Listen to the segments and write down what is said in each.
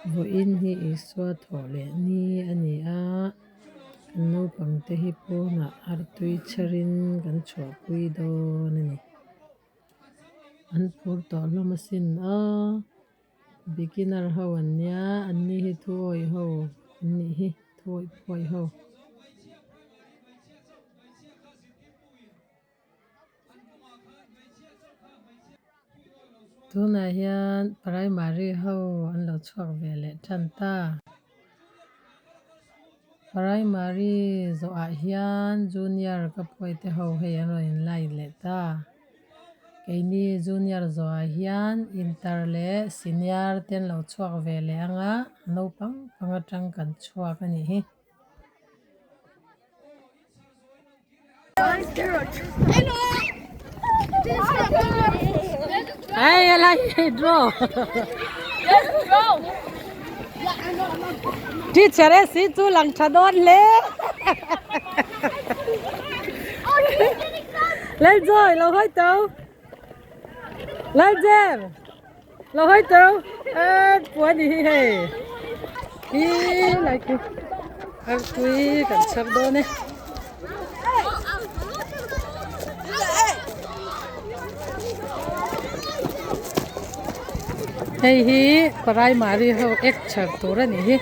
Vawiin hi Isua thawh leh ni a ni a, kan naupang te hi pawnah artui chharin kan chhuahpui dawn a ni. An phur tawh hlawm asin a, beginner ho an nia, an ni hi thuawih ho an nih hi, thuawih phuaih ho. Tunah hian primary ho an lo chhuak ve leh tan ta. Primary zawhah hian junior ka pawi te ho hei an rawn in line leh ta. Keini junior zawhah hian inter leh senior te an lo chhuak ve leh ang a, naupang pang atang kan chhuak a nih hi. Hey, I like it, draw. Teacher e si chu lang tha dawn hle. Lên rồi, lo hơi tàu. Lên Jem. Lo hơi tàu. Ê, puan đi hei. Hi lại ku. Ar kui kan char dawn e. Hei hi primary ho ek char tur a nih hi.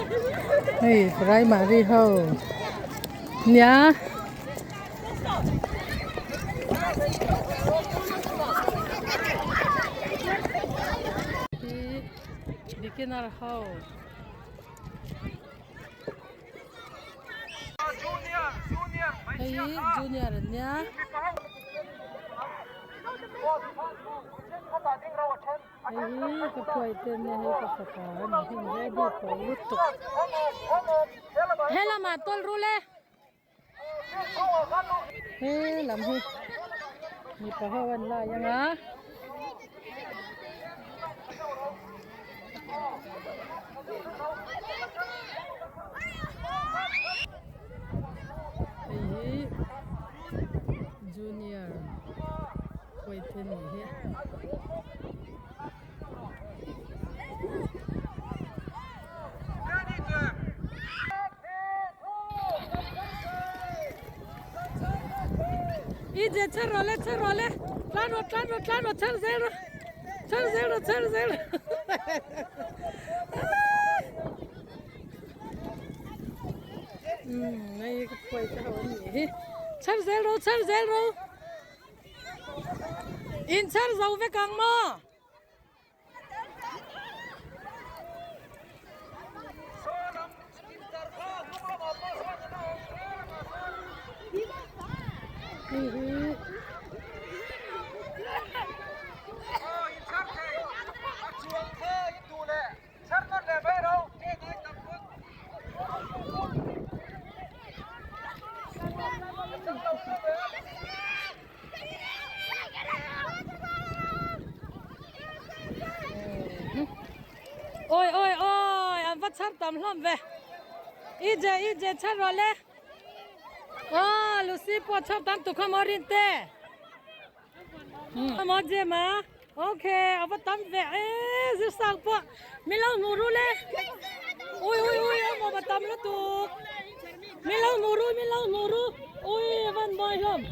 Hei primary ho nia. Hi beginner ho. Hei hi junior an nia. Hei hi ka phuai te nia hei ka fapa a ni hi ready tawh lutuk. Helamah tawlh rul e. He lam hi mipa ho an lai ang a. Hei hi junior huaithen nih hi. I je char rawh le char rawh le tlan rawh tlan rawh tlan rawh char zel rawh char zel rawh char zel rawh umm hei ka phuai te ho an nih hi char zel rawh char zel rawh in char zo vek ang maw. Ôi ôi ôi, an va chhar tam hlawm ve. I je i je chhar rawh le. Aw, Lucy pawh chhar tam tuk kha maw rin te. Maw je ma. Okay, a va tam ve. E, zir sang pawh min lo hmu ru le. Ui ui ui, a maw va tam lutuk. Min lo hmu ru, min lo hmu ru. Ui, a van mawi hlawm.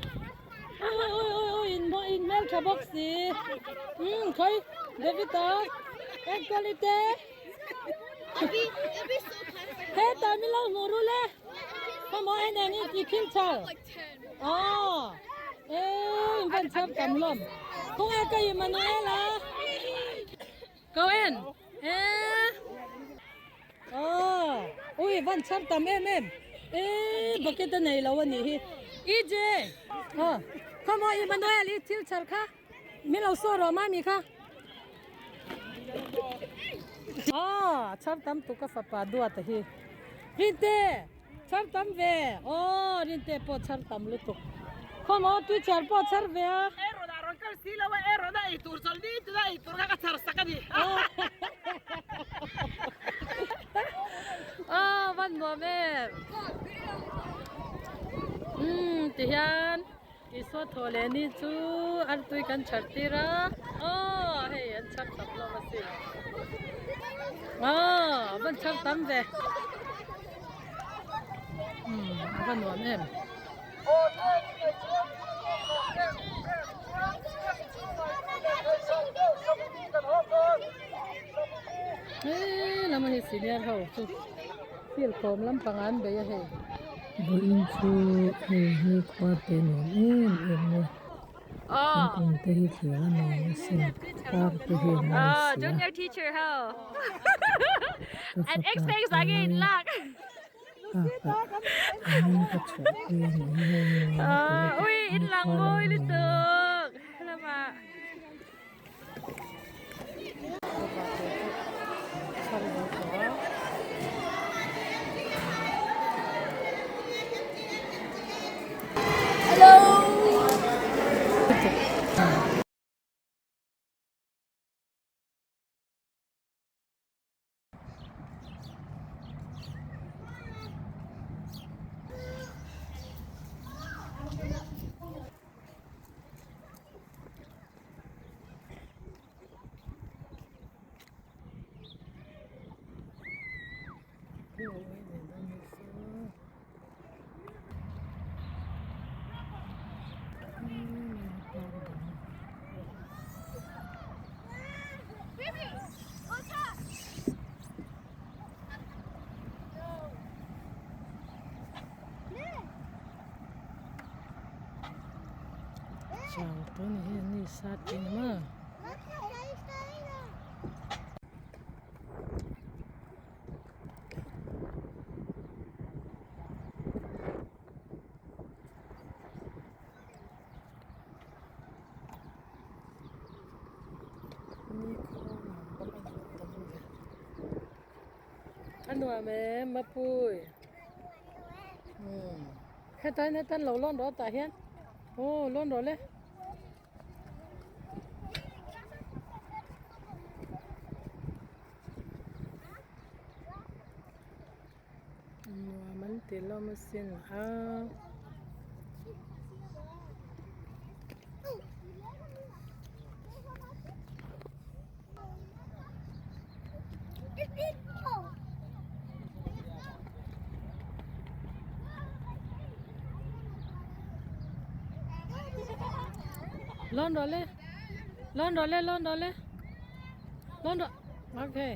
Ui ui ui ui in in hmel tha bawk si umm khawi David a enkawl i te hetah min lo hmuh ru le khawmaw en eng i thil char aw e in van chhar tam hlawm khawnge ka Emmanuel a ko en e Aw ui van chhar tam em em e bucket a nei lo a nih hi EJ aw khawmaw Emmanuel i thil chhar kha min lo saw rawh mami kha aw chhar tam tuk a fapa duat a hi Rinte chhar tam ve aw Rinte pawh chhar tam lutuk khawmaw teacher pawh chhar ve a. Aw van nuam em umm ti hian Isua thaw leh ni chu an tui kan chhar tir a aw hei an chhar tak hlawm asin aw. van chhar tam ve. Umm a va nuam em. He lam a hi senior ho chu field kawm lampang ah an bei a hei. Vawiin chu hei hi khua te nuam em em mai. Thingkung te hi thlir a nuam asin par te hi a mawi si a. Ka fapa te park ah an ka chhuahpui a nih hi hei nuam a ti lutuk nikhua lam a nuam nen. Chau tawh ni hi ni sa tih ni maw. A nuam em mapui umm hetan hetan lo lawn rawh tah hian aw lawn rawh le. Nuam an ti hlawm asin a. Lawn rawh le lawn rawh le lawn rawh le lawn rawh okay.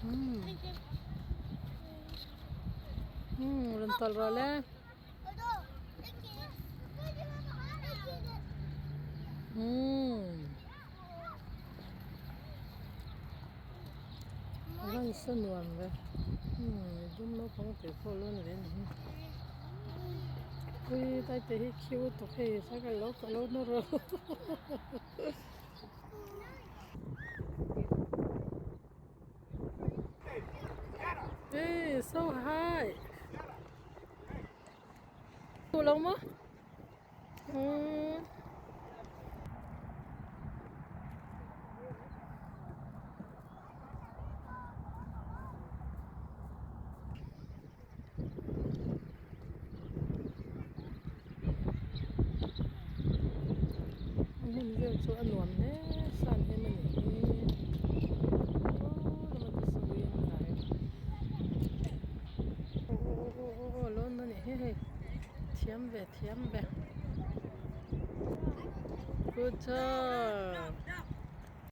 Umm umm rawn tawlh rawh le. Umm a van sa nuam ve umm dum naupang te pawh lawn ve a ni hi ui taite hi cute tawp hei cycle lo ka lo nawr rawh Hey, so high. Duh lo maw? Umm. A hmun vel chu a nuam hle san em a ni hi aw lama te sawi an kai aw aw aw aw aw lawn a nih hi hei thiam ve thiam ve good job.